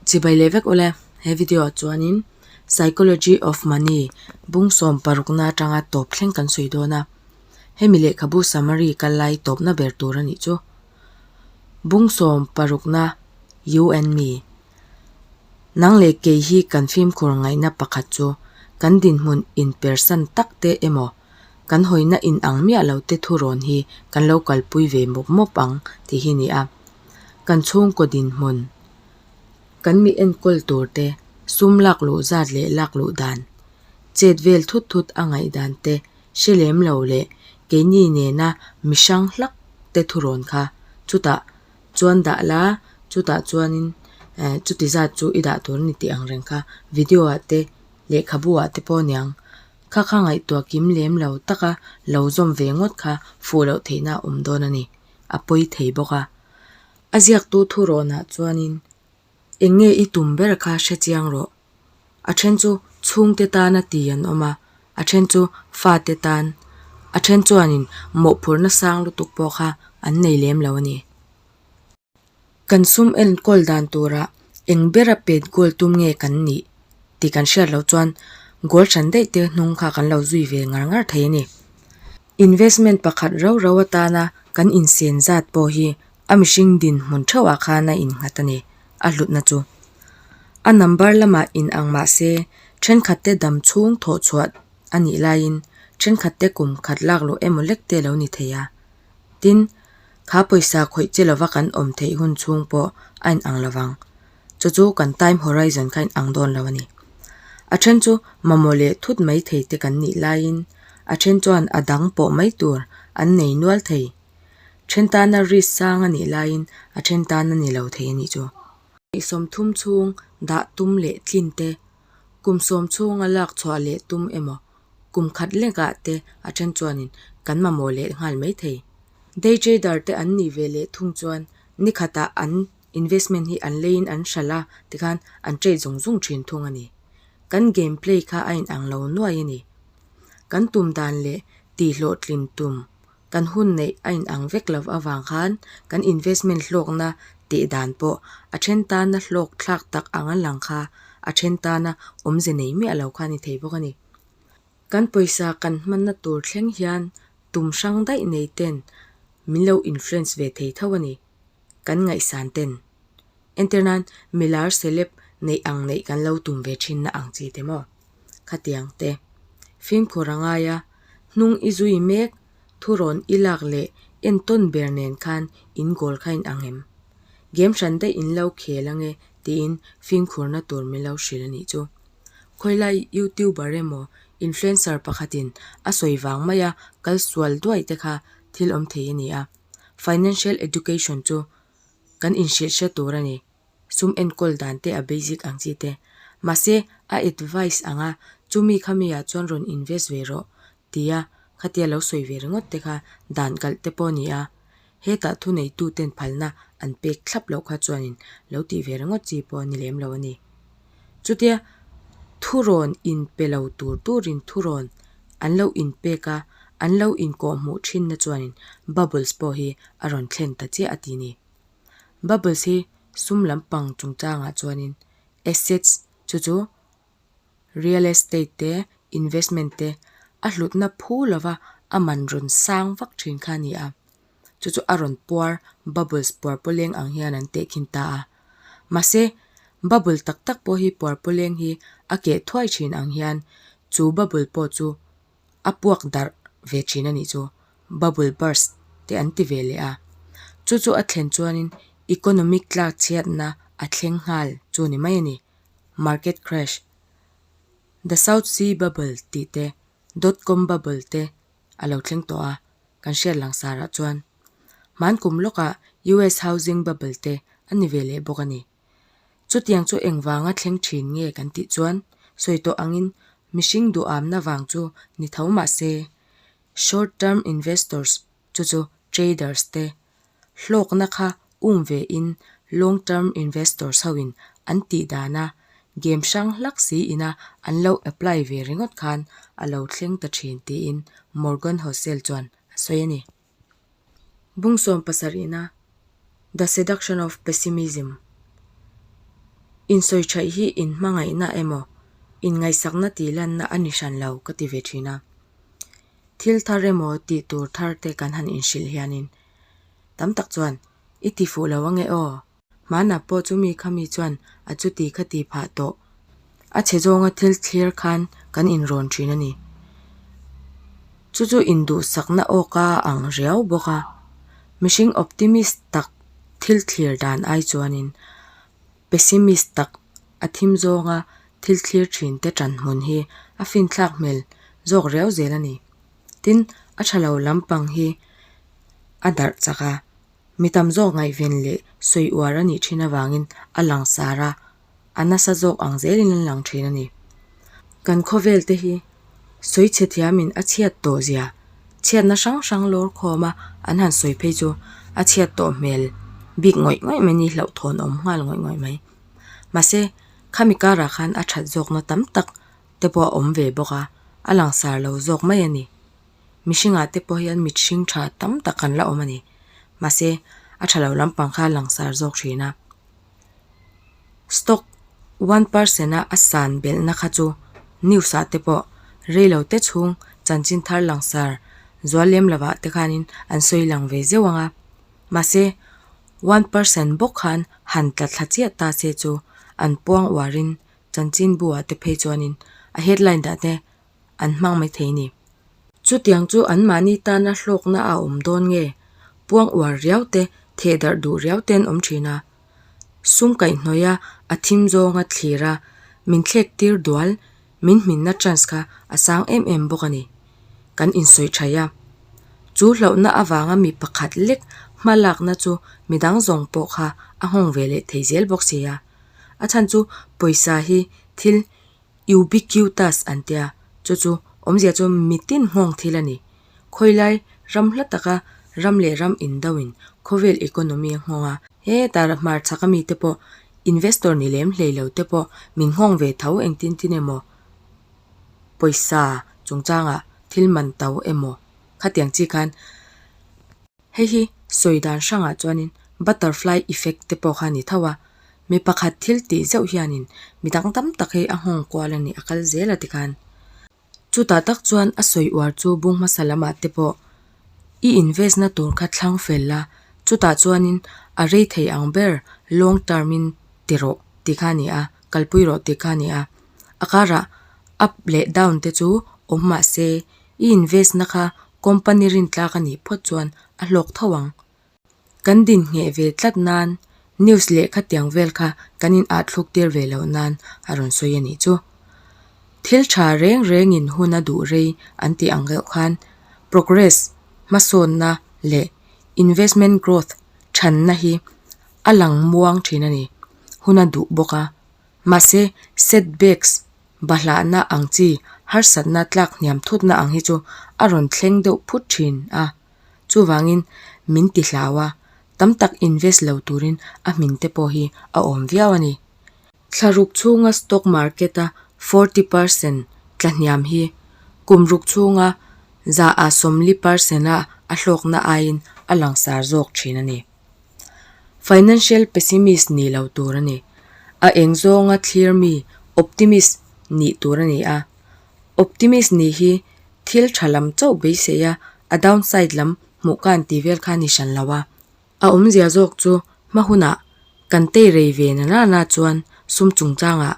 Chibai leh vek ule, he video ah chuanin Psychology of Money bung sawm parukna atanga tawp thleng kan sawi dawn a. Hemi lehkhabu summary kal lai tawpna ber tur a nih chu. Bung sawm parukna You and Me Nang leh kei hi kan fimkhur ngaihna pakhat chu kan dinhmun inpersan tak te emaw kan hawina in ang miah lo te thurawn hi kan lo kalpui ve mawp mawp ang tih hi ni a. Kan chhungkaw dinhmun, kan mi enkawl tur te, sum lak luh zat leh lak luh dan, chet vel thut thut a ngaih dan te hre lem lo leh keini nena mi hrang hlak te thurawn kha chutah chuan dah la, chutah chuanin eh chuti zat chu i dah tur a ni tih ang reng kha video ah te lehkhabu ah te pawh aniang. Kha kha ngaihtuah kim lem lo taka lo zawm ve ngawt kha fuh loh theihna a awm dawn a ni. A pawi thei bawk a. A ziaktu thurawnah chuanin eng nge i tum ber kha hre chiang rawh. A then chu chhungte tana ti an awm a, a then chu fate tan. A then chuanin mawhphurhna sang lutuk pawh kha an nei lem lo a ni. Kan sum enkawl dan turah eng bera pet goal tum nge kan nih tih kan hriat loh chuan goal hran daih te hnung kha kan lo zui ve ngar ngar thei a ni. Investment pakhat rau rau atana kan insen zat pawh hi a mihring dinhmun theuhah khan a innghat a ni, a hlutna chu. A number lamah inang mah se thenkhatte dam chhung thawh chhuah a nih laiin thenkhatte kum khat lak luh emaw lek te lo ni thei a. Tin, kha pawisa khawih che lova kan awm theih hun chhung pawh a inang lo vang. Chu chu kan time horizon kha inang dawn lo a ni. A then chu mamawh leh thut mai thei te kan nih laiin a then chuan a dang pawh mai tur an nei nual thei. Then tana risk sang a nih laiin a then tan a ni lo thei a nih chu. Sawmthum chhung dah tum leh tlin te, kum sawm chhunga lak chhuah leh tum emaw Kum khat lekah te a then chuanin kan mamawh leh nghal mai thei. Day trader te an nih ve leh thung chuan ni khatah an investment hi an leiin an hralh a tikhan an trade zung zung thin thung a ni. Kan game play kha a inang lo nuai a ni. Kan tum dan leh tihhlawhtlin tum kan hun neih a inang vek lo avang khan kan investment hlawkna tih dan pawh a then tana hlawk thlak tak ang a lang kha a then tana awmze nei miah lo kha a ni thei bawk a ni. Kan pawisa kan hmanna tur thleng hian tum hrang daih nei ten min lo influence ve thei tho a ni. Kan ngaihsan ten. Entir nan milar celeb neih ang neih kan lo tum ve thin na ang chi te maw? Khatiang te. Fimkhur a ngai a, hnung i zui mek, thurawn i lak leh entawn ber nen khan in goal kha in ang em? Game hran daih in lo khel ange tiin fimkhurna tur min lo hrilh a nih chu. Khawilai youtuber emaw influencer pakhatin a sawi vang maia kal sual duai te kha thil awm thei a ni a. Financial education chu kan inhrilh hre tur a ni. Sum enkawl dan te a basic ang chi te. Mahse a advice anga chumi khami ah chuan rawn invest ve rawh tia khatia lo sawi ve ringawt te kha dan kalh te pawh a ni a. Hetah thuneituten phalna an pek thlap loh kha chuanin lo tih ve ringawt chi pawh a ni lem lo a ni. Chutia thurawn inpe lo tur turin thurawn an lo inpek a, an lo inkawhhmuh thinna chuanin bubbles pawh hi a rawn thlen ta chiah a ti ni. Bubbles hi sum lampang chungchangah chuanin assets chu chu real estate te, investment te a hlutna phu lova a man rawn sang vak thin kha a ni a. Chu chu a rawn puar bubbles puar pawleng ang hian an tehkhin ta a. Mahse, bubble tak tak pawh hi puar pawleng hi a keh thuai thin ang hian chu bubble pawh chu a puak darh ve thin a nih chu. Bubble burst te an ti ve leh a. Chu chu a thlen chuanin economic tlak chhiatna a thleng nghal chu ni mai a ni. Market crash, the South Sea bubble tih te, dot com bubble te a lo thleng tawh a, kan hriat langsarah chuan hmankum lawkah US housing bubble te a ni ve leh bawk a ni. Chutiang chu engvanga thleng thin nge kan tih chuan sawi tawh angin mihring duhamna vang chu ni tho mah se short term investors chu chu traders te hlawkna kha um ve in long term investors ho in an tih dana game hrang hlak si ina an lo apply ve ringawt khan a lo thleng ta thin tiin Morgan Housel chuan a sawi a ni. Bungsawm pasarihna, The Seduction of Pessimism. Insawiṭhaih hi inhmangaihna emaw, inngaihsakna tih lanna a ni hran lo ka ti ve ṭhin a. Thil thar emaw tih tur thar te kan han inhrilh hianin tam tak chuan i ti fuh lo ange aw, hmanah pawh chumi khami chuan a chuti kha ti phah tawh. A chhe zawnga thil thlir khan kan inrawn ṭhin a ni. Chu chu induhsakna awka a ang riau bawk a, mihring optimist tak thil thlir dan ai chuanin Pessimist tak a thim zawnga thil thlir thin te ṭan hmun hi a finthlak hmel zawk riau zel a ni. Tin, a ṭha lo lampang hi a darh chak a, mi tam zawk ngaihven leh sawi uar a nih ṭhin avangin a langsar a, a nasa zawk ang zelin an lang ṭhin a ni. Kan khawvel te hi sawi chhe thiamin a chhiat tawh zia, chhiatna hrang hrang lawr khawma an han sawi phei chu a chhiat tawh hmel bik ngawih ngawih mai ni hlauhthawn awm nghal ngawih ngawih mai. Mahse, khami karah khan a that zawkna tam tak te pawh a awm ve bawk a, a langsar lo zawk mai a ni. Mihringah te pawh hian mithring tha tam tak an la awm a ni. Mahse, a tha lo lampang kha a langsar zawk thin a. Stock 1% a a san belhna kha chu news ah te pawh reilo te chhung chanchin thar langsar zual lem lovah te khanin an sawi lang ve zeuh ang a. Mahse, 1% bawk khan han tla thla chiah ta se chu an puang uarin chanchin bu ah te phei chuanin a headline dah te an hmang mai thei a ni. Chutiang chu anmahni tana hlawkna a awm dawn nge? Puang uar riau te, theh darh duh riau te an awm thin a. Sum kaihhnawih a, a thim zawnga thlir a, min thlek tir dual, min hminna chance kha a sang em em bawk a ni. Kan insawi thaih a. Chu hlauhna avanga mi pakhat lek hma lakna chu midang zawng pawh kha a nghawng ve leh thei zel bawk si a. A chhan chu pawisa hi thil Ubiquitous an tia, chu chu awmzia chu mitin nghawng thil a ni. Khawilai ram hla taka ram leh ram indoin khawvel economy a nghawng a, hetah hmarchhak a mite pawh investor ni lem hlei lo te pawh min nghawng ve tho engtin tin emaw pawisa chungchangah thil man to emaw khatiang chi khan Hei hi sawi dan hrangah chuanin butterfly effect te pawh kha a ni tho a, mi pakhat thil tih zeuh hianin mi dang tam tak hi a nghawng kual a ni, a kal zel a tikhan. Chutah tak chuan a sawi uar chu bung hmasa lamah te pawh i invest na tur kha thlang fel la, chutah chuanin a rei thei ang ber long term in ti rawh tih kha a ni a, kalpui rawh tih kha a ni a. A karah up leh down te chu awm mah se I invest na kha company rintlak a nih phawt chuan a hlawk tho ang. Kan din ngheh ve tlat nan news leh khatiang vel kha kan in ah thluk tir ve loh nan a rawn sawi a nih chu. Thil tha reng reng in hun a duh rei an tih ang deuh khan progress, hmasawnna leh investment growth thanna hi a lang muang thin a ni. Hun a duh bawk a. Mahse setbacks Bahlahna ang chi harsatna tlak hniam thutna ang hi chu a rawn thleng deuh phut thin a, chuvangin min ti hlau a, tam tak invest lo turin a hmin te pawh hi a awm viau a ni. Thlaruk chhunga stock market a 40% tla hniam hi kum ruk chhunga 40% a a hlawkna aiin a langsar zawk thin a ni. Financial pessimist nih lo tur a ni. A eng zawnga thlir mi optimist nih tur a ni a. Optimist nih hi thil tha lam chauh beisei a, a downside lam hmuh ka an tih vel kha a ni hran lo a. A awmzia zawk chu hma hunah kan tei rei ve na nana chuan sum chungchangah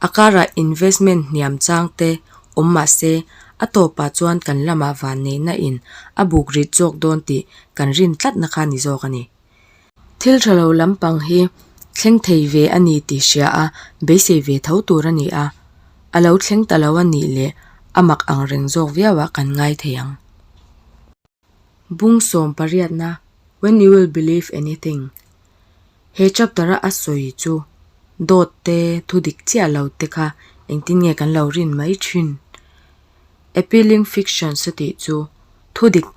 a karah investment hniam chang te awm mah se a tawpah chuan kan lamah vanneihna in a buk rit zawk dawn tih kan rin tlatna kha ni zawk a ni. Thil tha lo lampang hi thleng thei ve a ni tih hria a beisei ve tho tur a ni a, a lo thleng ta lo a nih leh a mak ang reng zawk viauah kan ngai thei ang. Bung sawm pariatna, When you will believe anything, He chapter-a a sawi chu dawt te, thu dik chiah lo te kha engtin nge kan lo rin mai thin? Appealing fictions a tih chu thu dik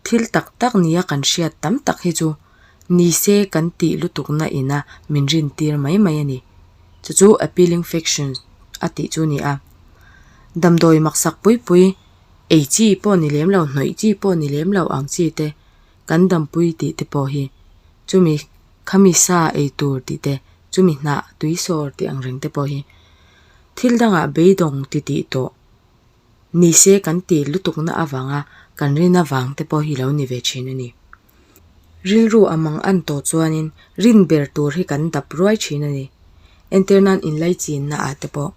thil tak tak nia kan hriat tam tak hi chu ni se kan tih lutukna ina min rin tir mai mai a ni. Chu chu appealing fictions a tih chu a ni a. Damdawi maksak pui pui. Ei chi pawh ni lem lo, hnawih chi pawh ni lem lo ang chi te, kan dampui tih te pawh hi chumi khami sa ei tur tih te Chumi hnah tui sawr tih ang reng te pawh hi thil dangah beidawng ti tih tawh ni se kan tih lutukna avanga kan rin avang te pawh hi lo ni ve thin a ni. Rilru a mang an tawh chuanin rin ber tur hi kan dap ruai thin a ni. Entir nan inlaichinna ah te pawh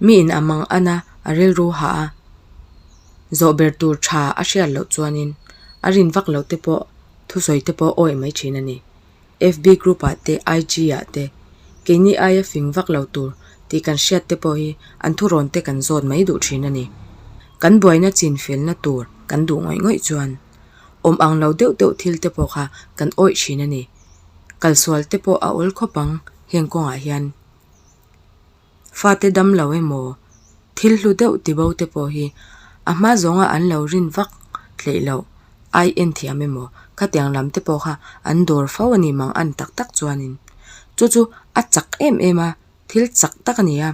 miin a mang an a, a rilru hah a, zawh ber tur tha a hriat loh chuanin a rin vak loh te pawh thusawi te pawh awih mai thin a ni. FB group ah te IG ah te keini aia fing vak lo tur tih kan hriat te pawh hi an thurawn te kan zawt mai duh thin a ni. Kan buaina chin felna tur kan duh ngawih ngawih chuan awm ang lo deuh deuh thil te pawh kha kan awih thin a ni. Kalsual te pawh a awl khawp ang heng kawngah hian. Fate dam lo emaw, thil hlu deuh ti bo te pawh hi a hma zawnga an lo rin vak tleih loh ai en thiam emaw khatiang lam te pawh kha an dawr fo a ni mang an tak tak chuanin chu chu a chak em em a, thil chak tak a ni a,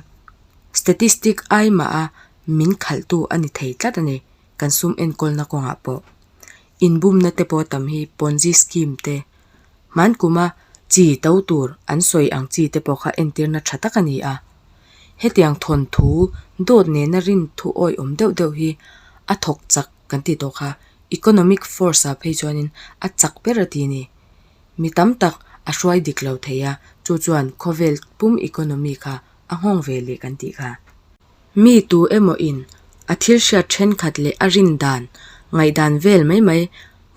statistic ai mah a min khalhtu a ni thei tlat a ni kan sum enkawlna kawngah pawh. Inbumna te pawh tam hi Ponzi scheme te. Hmankuma chi to tur an sawi ang chi te pawh kha entirna tha tak a ni a. Hetiang thawnthu dawt nena rin thu awihawm deuh deuh hi a thawk chak kan ti tawh kha. Economic force ah phei chuanin a chak ber a ti a ni. Mi tam tak a hruai dik lo thei a, chu chuan khawvel pum economy kha a nghawng ve leh kan tih kha. Mi tu emaw in a thil hriat thenkhat leh a rin dan, ngaihdan vel mai mai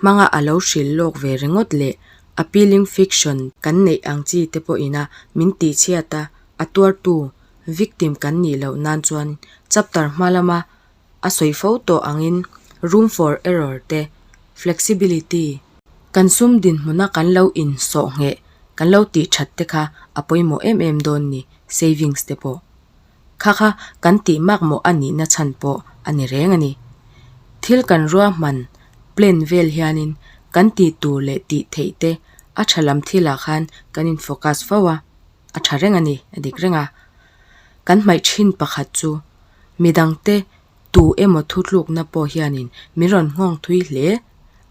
hmanga a lo hrilh lawk ve ringawt leh appealing fiction kan neih ang chi te pawh ina min tihchhiat a, a tuartu, victim, kan nih loh nan chuan chapter hma lama a sawi fo tawh angin room for error te, flexibility, kan sum dinhmuna kan lo insawh ngheh, kan lo tih that te kha a pawimawh em em dawn ni, savings te pawh. Kha kha kan tih makmawh a nihna chhan pawh a ni reng a ni. Thil kan ruahman, plan, vel hianin kan tih tur leh tih theih te a tha lam thilah khan kan in focus fo a, a tha reng a ni, a dik reng a. Kan hmaih thin pakhat chu midangte Tu emaw thutlukna pawh hianin min rawn nghawng thui hle.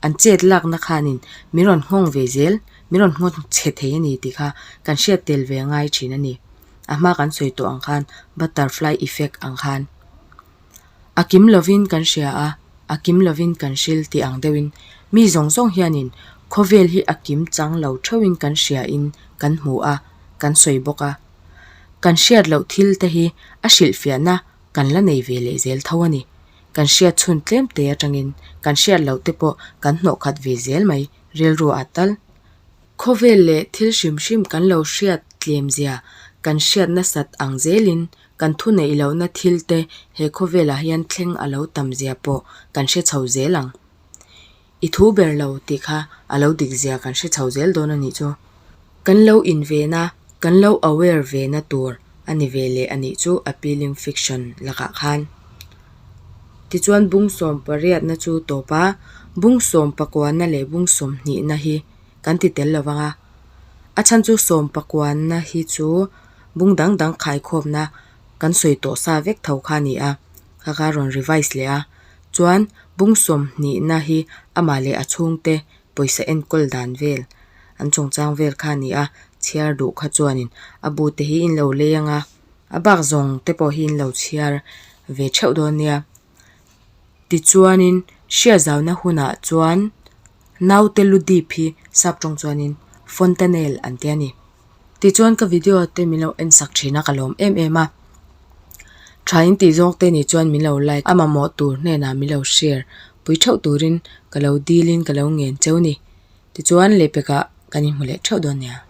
An chet lakna khanin min rawn nghawng ve zel, min rawn nghawng chhe thei a ni tih kha kan hriat tel ve ngai thin a ni. A hma kan sawi tawh ang khan butterfly effect ang khan a kim lovin kan hria a, a kim lovin kan hril tih ang deuhin mi zawng zawng hianin khawvel hi a kim chang lo theuhin kan hriain kan hmu a, kan sawi bawk a. Kan hriat loh thil te hi a hrilhfiahna kan la nei ve leh zel tho a ni. Kan hriat chhun tlem te atangin kan hriat loh te pawh kan hnawh khat ve zel mai rilru ah tal. Khawvel leh thil hrim hrim kan lo hriat tlem zia kan hriat nasat ang zelin kan thu neih lohna thil te he khawvelah hian thleng a lo tam zia pawh kan hre chho zel ang. I thu ber lo tih kha a lo dik zia kan hre chho zel dawn a nih chu. Kan lo invena, kan lo aware ve na tur a ni ve leh a nih chu appealing fiction lakah khan. Tichuan bung sawm pariatna chu tawp a, bung sawm pakuana leh bung sawm hnihna hi kan ti tel lo vang a. A chhan chu sawm pakuana hi chu bung dang dang khaikhawmna kan sawi tawh sa vek tho kha a ni a, kha kha a rawn revise leh a. Chuan bung sawmhnihna hi amah leh a chhungte pawisa enkawl dan vel an chungchang vel kha a ni a, chhiar duh kha chuanin a bu te hi in lo lei ang a, a bak zawng te pawh hi in lo chhiar ve theuh dawn nia. Tichuanin hriatzauna hunah chuan naute lu dip hi sap tawng chuanin fontanel an ti a ni. Tichuan ka video te min lo en sak thin a ka lawm em em a, tha in tih zawng te nih chuan min lo like a mamawh tur hnenah min lo share pui theuh turin ka lo dil in ka lo ngen cheu ni. Tichuan lehpekah kan inhmu leh theuh dawn nia.